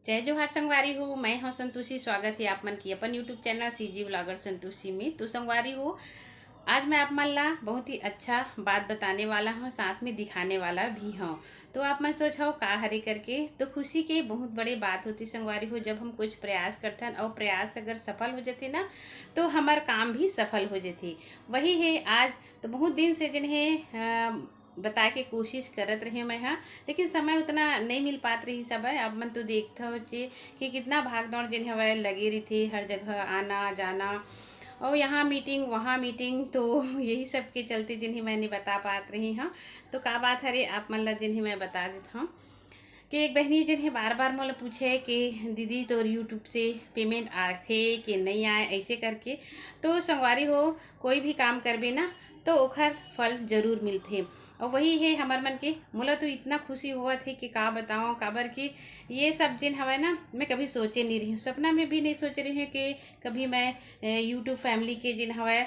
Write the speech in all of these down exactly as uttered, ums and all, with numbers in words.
जय जोहार संगवारी हो, मैं हूं संतोषी। स्वागत है आप मन की अपन YouTube channel CG vlogger Santoshi में। तो संगवारी हो, आज मैं आप मन ला बहुत ही अच्छा बात बताने वाला हूं, साथ में दिखाने वाला भी हूं। तो आप मन सोचो का हरे करके, तो खुशी के बहुत बड़े बात होती संगवारी हो, जब हम कुछ प्रयास करथन और प्रयास अगर सफल हो जाते ना, तो हमार काम भी सफल हो जाते। वही है आज। तो बहुत दिन से जिन्हें बताए के कोशिश करत रही मैं हा, लेकिन समय उतना नहीं मिल पात रही सब है। आप मन तो देखत हो जे कि कितना भाग दौड़ जिन हवय लगे रहिथे, हर जगह आना जाना और यहाँ मीटिंग वहाँ मीटिंग, तो यही सब के चलते जिन्हें मैं नहीं बता पात रही हूँ। तो का बात हरे, आप मन ला जिन्हें मैं बता देत हूँ कि एक बहनी जिन्हें बार बार मोला पूछे कि दीदी तोर YouTube से पेमेंट आथे कि नहीं आए, ऐसे करके। तो संगवारी हो, कोई भी काम करबे ना तो ओखर फल जरूर मिलथे। और वही है हमर मन के, मोला तो इतना खुशी हुआ थे कि का बताओ, काबर कि ये सब जिन हवय ना, मैं कभी सोचे नहीं रही हूँ, सपना में भी नहीं सोच रही हूँ कि कभी मैं YouTube फैमिली के जिन हवय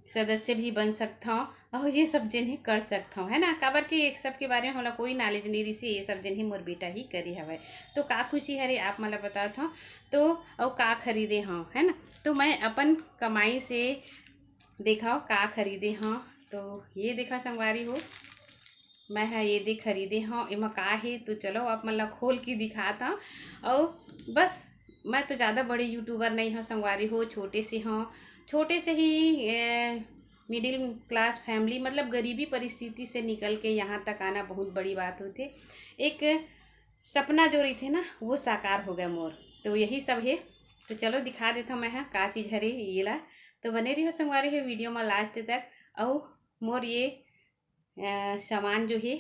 सदस्य भी बन सकता हूँ और ये सब जिन ही कर सकता हूँ, है ना। काबर कि ये सब के बारे में हमला कोई नॉलेज नहीं रही, ये सब जिन ही मोर बेटा ही करे हवय। तो का खुशी हरे, आप मला बतात हूँ। तो और का खरीदे हूँ, है ना। तो मैं अपन कमाई से देखा का खरीदे हूँ। तो ये देखा संगवारी हो, मैं हा ये दे खरीदे हूँ, एमा का हे, तो चलो आप मन ला खोल के दिखात हूँ। और बस, मैं तो ज़्यादा बड़े यूट्यूबर नहीं हूँ संगवारी हो, छोटे से हूँ, छोटे से ही मिडिल क्लास फैमिली, मतलब गरीबी परिस्थिति से निकल के यहाँ तक आना बहुत बड़ी बात होती। एक सपना जो रही थे ना, वो साकार हो गया मोर। तो यही सब है। तो चलो दिखा देता हूँ मैं हा का चीज़ हरे ये ला। तो बने रहियो संगवारी हो वीडियो में लास्ट तक। और मोर ये सामान जो है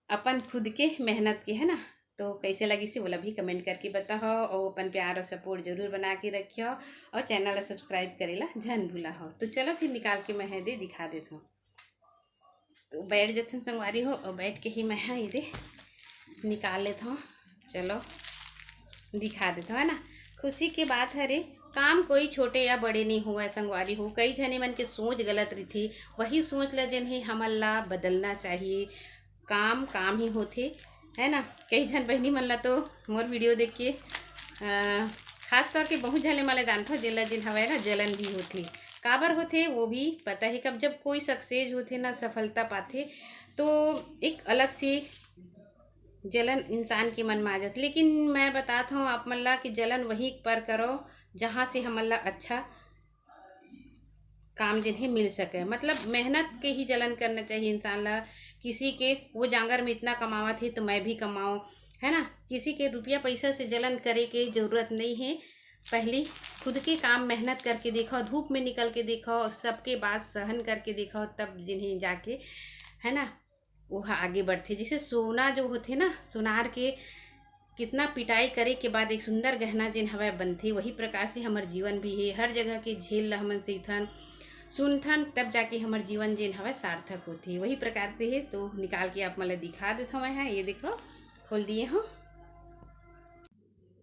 अपन खुद के मेहनत के, है ना। तो कैसे लगिस हे ओला भी कमेंट करके बताओ और अपन प्यार और सपोर्ट जरूर बना के रखियो और चैनल ला सब्सक्राइब करेला झन भूला हो। तो चलो फिर निकाल के मैं हे दे दिखा देता हूँ। तो बैठ जाते संगवारी हो और बैठ के ही मैं हा ये दे निकाल लेता हूँ। चलो दिखा देता हूँ, है ना। खुशी के बात हरे, काम कोई छोटे या बड़े नहीं हुआ संगवारी हो। कई झने मन के सोच गलत रही, वही सोच ला जन है हमन ला बदलना चाहिए। काम काम ही होथे, है ना। कई झन बहनी मन ला तो मोर वीडियो देख के खास तौर के बहुत झने मन ला जानथो, जेला जिन हवय ना जलन भी होथे। काबर होथे वो भी पता है। कब जब कोई सक्सेस होथे ना, सफलता पाथे, तो एक अलग से जलन इंसान के मन में आ जाथे। लेकिन मैं बतात हूँ आप मन ला कि जलन वहीं पर करो जहाँ से हमन ला अच्छा काम जिन्हें मिल सके। मतलब मेहनत के ही जलन करना चाहिए इंसान ला। किसी के वो जांगर में इतना कमावत है तो मैं भी कमाऊँ, है ना। किसी के रुपया पैसा से जलन करे के जरूरत नहीं है। पहली खुद के काम मेहनत करके देखो, धूप में निकल के देखो, सबके बात सहन करके देखो, तब जिन्हें जाके, है ना, वो आगे बढ़ते। जैसे सोना जो होते ना, सोनार के कितना पिटाई करे के बाद एक सुंदर गहना जिन हवय बनथे, वही प्रकार से हमर जीवन भी है। हर जगह के झेल ल हमन सीथन, सुनथन, तब जाके हमर जीवन जिन हवय सार्थक होथे। वही प्रकार से है। तो निकाल के आप मन ल दिखा देथव मैं ह। ये देखो, खोल दिए हो।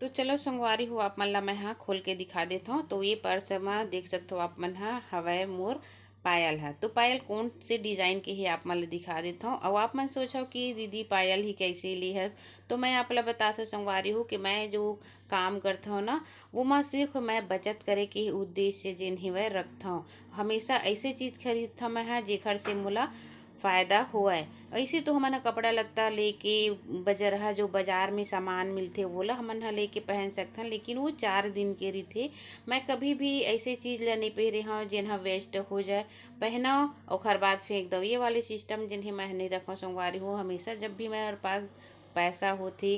तो चलो संगवारी हो, आप मन ला मैं ह खोल के दिखा देथव। तो ये पर्स म देख सकथव आप मन ह, हवय मोर पायल ह। तो पायल कौन से डिजाइन के हे, आप मन ल दिखा देथव। अउ आप मन सोचव कि दीदी पायल ही कैसे ली हस, तो मैं आप ला बताथव संगवारी हो कि मैं जो काम करथव ना, वो मैं सिर्फ मैं बचत करे के उद्देश्य जेन हेवय रखथव। हमेशा ऐसे चीज खरीदथव मैं ह जेखर से मोला फायदा होवय। ऐसे तो हमन ह कपड़ा लत्ता लेके बजरहा जो बाजार में सामान मिलथे, वोला हमन ह लेके पहन सकथन, लेकिन वो चार दिन के रहिथे। मैं कभी भी ऐसे चीज ला नहीं पहिरे हव जेन ह वेस्ट हो जाए। पहनव, ओखर बाद फेंक दव, ये वाले सिस्टम जेन हे मैं ह नहीं रखव संगवारी हो। हमेशा जब भी मेरे पास पैसा होथे,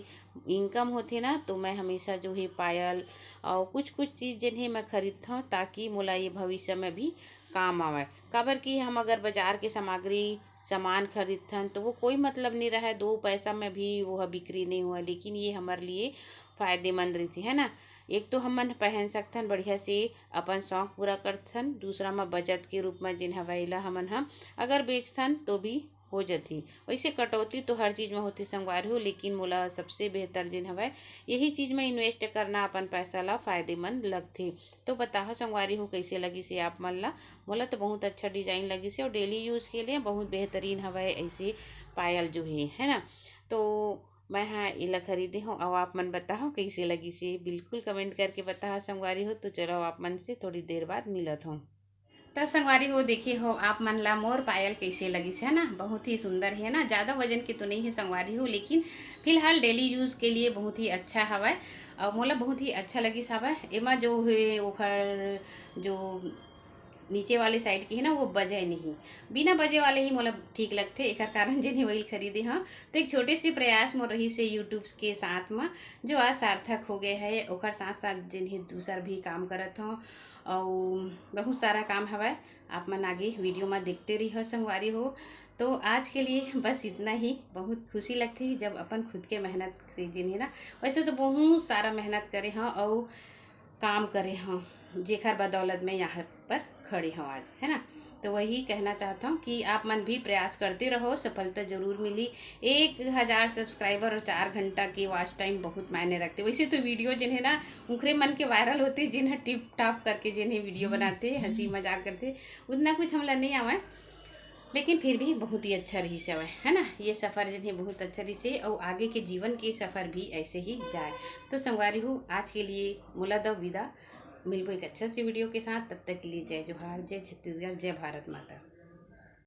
इनकम होथे ना, तो मैं हमेशा जो है पायल और कुछ कुछ चीज जेन हे मैं खरीदथव, ताकि मोला ये भविष्य में भी काम आवय। काबर कि हम अगर बाजार के सामग्री सामान खरीदथन तो वो कोई मतलब नहीं रहे, दो पैसा में भी वो ह बिक्री नहीं हुआ, लेकिन ये हमारे लिए फायदेमंद रहिथे, है ना। एक तो हमन पहन सकथन बढ़िया से, अपन शौक पूरा करथन, दूसरा म बचत के रूप में जेन हवय एला हमन ह अगर बेचथन तो भी हो जथे। वैसे कटौती तो हर चीज में होथे संगवारी हो, लेकिन मोला सबसे बेहतर जेन हवय यही चीज में इन्वेस्ट करना अपन पैसा ला फायदेमंद लगथे। तो बताहो संगवारी हो कैसे लगिस हे आप मन ला। मोला तो बहुत अच्छा डिजाइन लगिस हे और डेली यूज के लिए बहुत बेहतरीन हवय ऐसे पायल जो हे, है ना। तो मैं हा एला खरीदे हव, अउ आप मन बताहव कइसे लगिस हे, बिल्कुल comment करके बताहव संगवारी हो। तो चलो आप मन से थोड़ी देर बाद मिलत हव। त संगवारी हो, देखे हो आप मन ला मोर पायल कइसे लगिस हे ना, बहुत ही सुंदर हे ना, ज़्यादा वजन के तो नहीं है संगवारी हो, लेकिन फिलहाल daily use के लिए बहुत ही अच्छा हवय। अउ मोला बहुत ही अच्छा लगिस हवय। एमा जो हे ओखर जो नीचे वाले side के हे ना, वो बजे नहीं, बिना बजे वाले ही मोला ठीक लगथे। एकर कारण जेन हे वही खरीदे हव। तो एक छोटे से प्रयास मोर रहिस हे YouTube के साथ म, जो आज सार्थक हो गए है। ओकर साथ साथ जेन हे दूसर भी काम करत हव, अउ बहुत सारा काम हवय, आप मन आगे video म देखते रहिहव संगवारी हो। तो आज के लिए बस इतना ही। बहुत खुशी लगथे जब अपन खुद के मेहनत से जेन हे ना, वैसे तो बहुत सारा मेहनत करे हव अउ काम करे हव, जेखर बदौलत मैं यहाँ पर खड़े हव आज, है ना। तो वही कहना चाहत हव कि आप मन भी प्रयास करते रहो, सफलता जरूर मिली। एक हजार subscriber और चार घंटा के watch time बहुत मायने रखथे। वैसे तो video जेन हे ना, उखरे मन के viral होथे, जेन ह टिप टाप करके जेन हे video बनाथे, हंसी मजाक करथे, उतना कुछ हमला नहीं आवय, लेकिन फिर भी बहुत ही अच्छा रहिस हवय, है ना। ये सफ़र जेन हे बहुत अच्छा रहिस हे, अउ आगे के जीवन के सफ़र भी ऐसे ही जाए। तो संगवारी हो, आज के लिए मोला दव विदा, मिलबो एक अच्छा से video के साथ। तब तक के लिए जय जोहार, जय छत्तीसगढ़, जय भारत माता।